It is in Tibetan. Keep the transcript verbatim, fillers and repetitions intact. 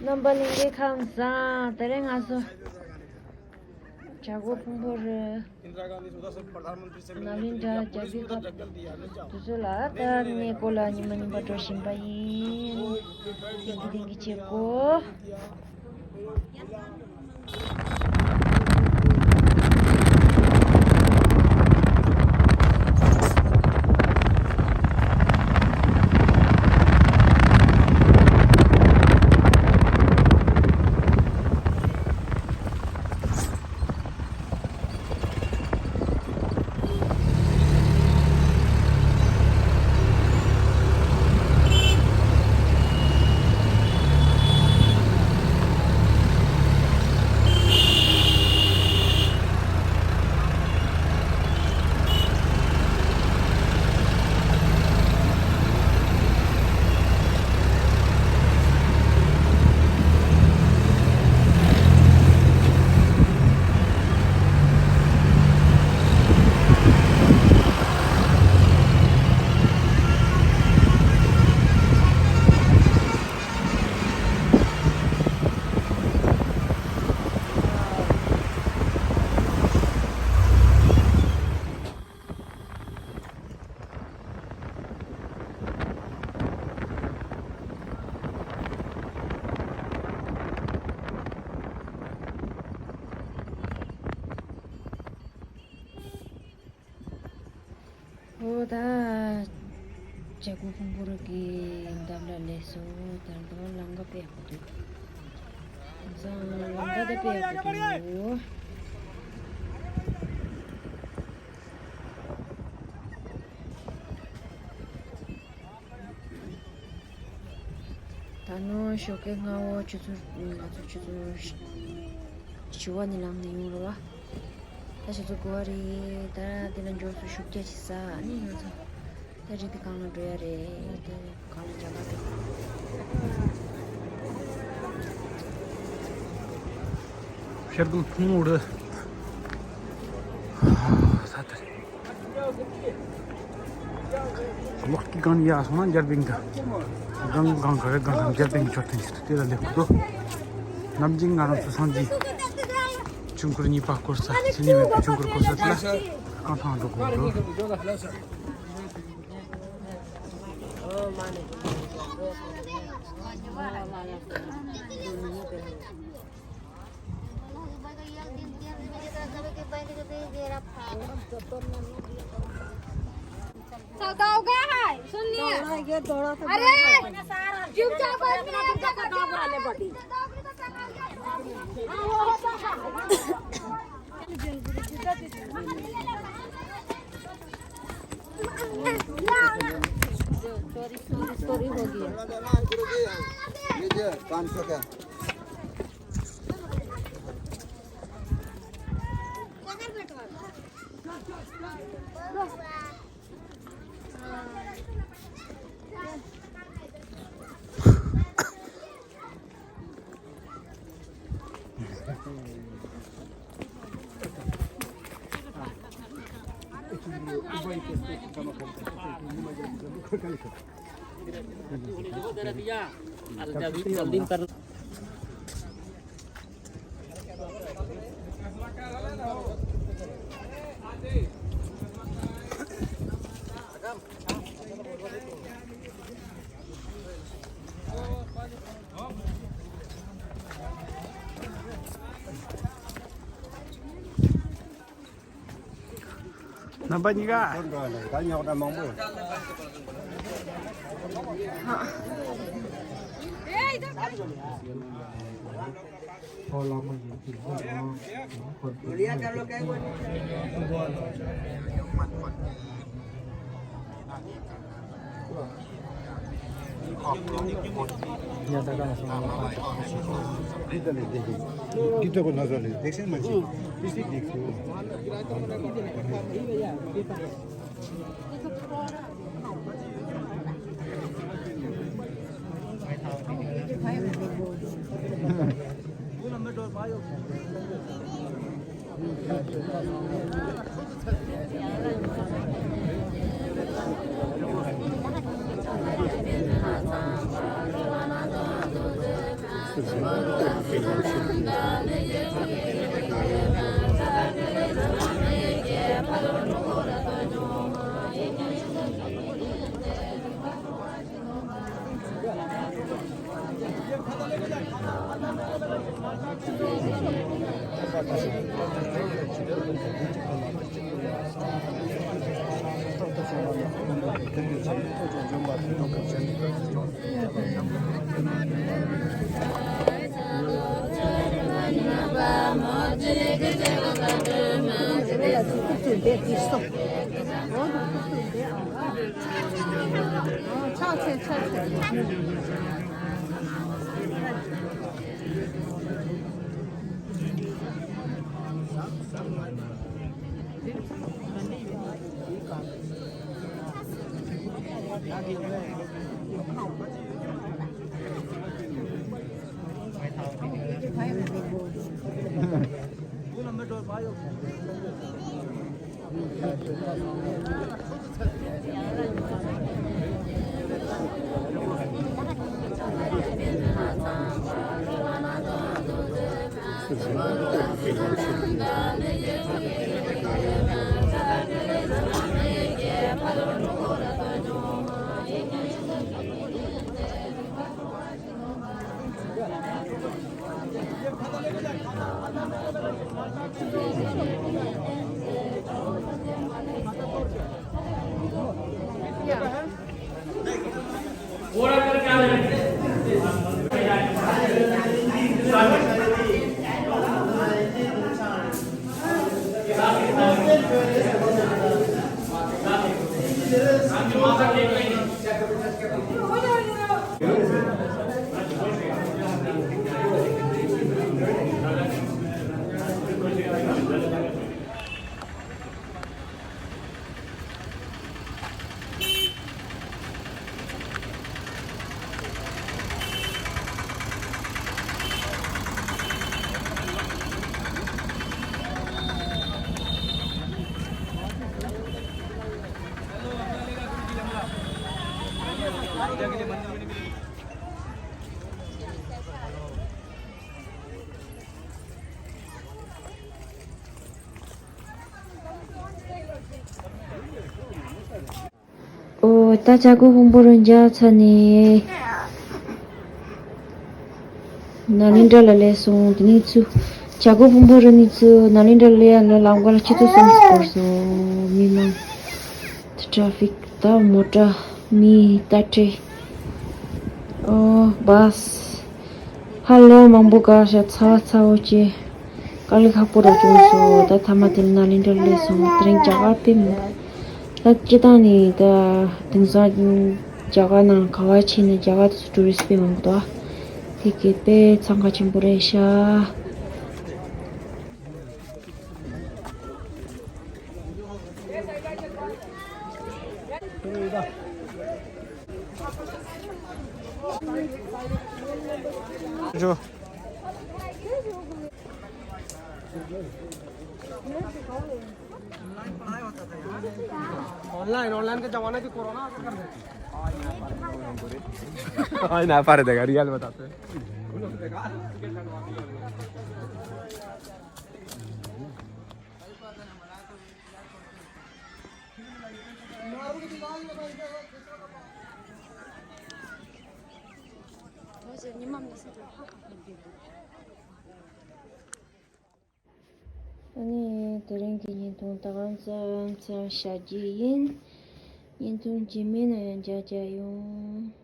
རྣམ་པ་ལྷན་རྒྱས་ཁམས་བཟང་། དེ་རིང་ང་ཚོ་བྱ་རྒོད་ཕུང་པོ་རི་ནཱ་ལེནྡྲ་རྒྱལ་པོའི་ཁབ་དེ་ཚོ་ལ་ད་གནས་སྐོར་ལ་ཉི་མ་ཉིན་པ་འགྲོ་བཞིན་པ་ཡིན། ལྷན་རྒྱས་ལྷན་རྒྱས་བྱེད་དགོས། ཨོ་ད། བྱ་རྒོད་ཕུང་པོ་རི་གི་འདབས་ལ་སླེབས་སོང་། ད་དུང་ལམ་ཁ་དཔེ་ཡག་པོ་འདུག་དེང་སང་ལམ་ཁ་ད་དཔེ་ཡག་པོ་འདུག་ད་ནངས་ཞོགས་ཀས་སྔ་བོ་ཆུ་ཚོད། ང་ཚོ་ཆུ་ཚོད་བཞི་པ་ནས་ལངས་ནས་ཡོང་རེད་བ། ད་ཆུ་ཚོད་དགུ་པ་རེད། ད་དེ་ལ་མགྱོགས་སུ་ཤུགས་རྒྱག་ཅིག་ཟ། ཨ་ནི་ང་ཚོ་ད་རི་དེ་སྒང་ལ་འགྲོ་ཡ་རེད། དེ་སྒང་ལ་རྒྱ་གར་དེ། ཤར་གུལ་ཕུང་པོ་རི། ས་དེ་རེད། གློག་སྐུད་སྒང་ནས་ཡར་སོང་ན་འཇར་པན་གྱི། སྒང་སྒང་ག་རེ་སྒང་ག་འཇར་པན་གྱི་མཆོད་རྟེན་ཞིག་འདུག་དེ་ལ་སླེབས་དགོས་འདུག་ནམ་རྒྱུན་ང་རང་ཚོ་སངས་རྒྱས་ཆོས་འཁོར་གཉིས་པ་བསྐོར་ས། མཚན་ཉིད་མེད་པའི་ཆོས་འཁོར་བསྐོར་ས་དེ་ལ་རྐང་ཐང་འགྲོ་དགོས་འདུག चल, दौगा है, सुन लिए। अरे, चुपचाप बैठ के एक जगह दौगा। चोरी, चोरी, चोरी हो गई है। ये जो पाँच सौ का। जल्दी कर। རྣམ་པ་གཉིས་ཀ། ད་ཉོག་དྲ་མང་པོ་ཡོད། ཕོ་བླ་མ་ཡིན་གྱི་ཧ་ལམ་ཁོ་ཚོ་ ཨོ། ད་བྱ་རྒོད་ཕུང་པོ་རུ་མཇལ་ཚར་ནས། ནཱ་ལེནྡྲ་ལ་སླེབས་སོང་། དེ་ནས་ཚུར་བྱ་རྒོད་ཕུང་པོ་རུ་ནས་ཚུར་ནཱ་ལེནྡྲ་ལ་ཡར་ལ་ལམ་ཁ་ལ་ཆུ་ཚོད་གསུམ་ཙམ་འགོར་སོང་། མི་མང་། ཊ་ཧྥིག་ད་མོ་ཊ། མི་རྟ་དྲེལ། ཨོ། བཱས། ཧ་ལས་མང་པོ་ག་ཤ་ཚ་བ་ཚ་བོ་བྱས། དཀའ་ལས་ཁག་པོ་རུ་བྱུང་སོང་། ད་ཐ་མ་དེ་ནཱ་ལེནྡྲ་སླེབས་སོང་། དེ་རིང་རྒྱ་གར་དཔེ་མི་སྲིད། ད་སྤྱིར་བཏང་ནས་ད་དེང་སང་རྒྱ་གར་ནང་ག་བ་ཕྱིན་ནས་རྒྱ་གར་དུ་ཊུ་རི་སི་ཊི་དཔེ་མང་པོ་འདུག་དེ་གི་དཔེ་འཚང་ཁ་ཆེན་པོ་རེད་ཤག ऑनलाइन, ऑनलाइन का जमाना थी, कोरोना असर कर दे। आज ना पारे देगा, रियल बताते हैं। ཨ་ནི་དེ་རིང་གི་བརྙན་ཐུང་ད་ག་ཙམ་ཙམ་བཞག་རྒྱུ་ཡིན། བརྙན་ཐུང་རྗེས་མའི་ནང་ཡང་མཇལ་མཇལ་ཡོང་།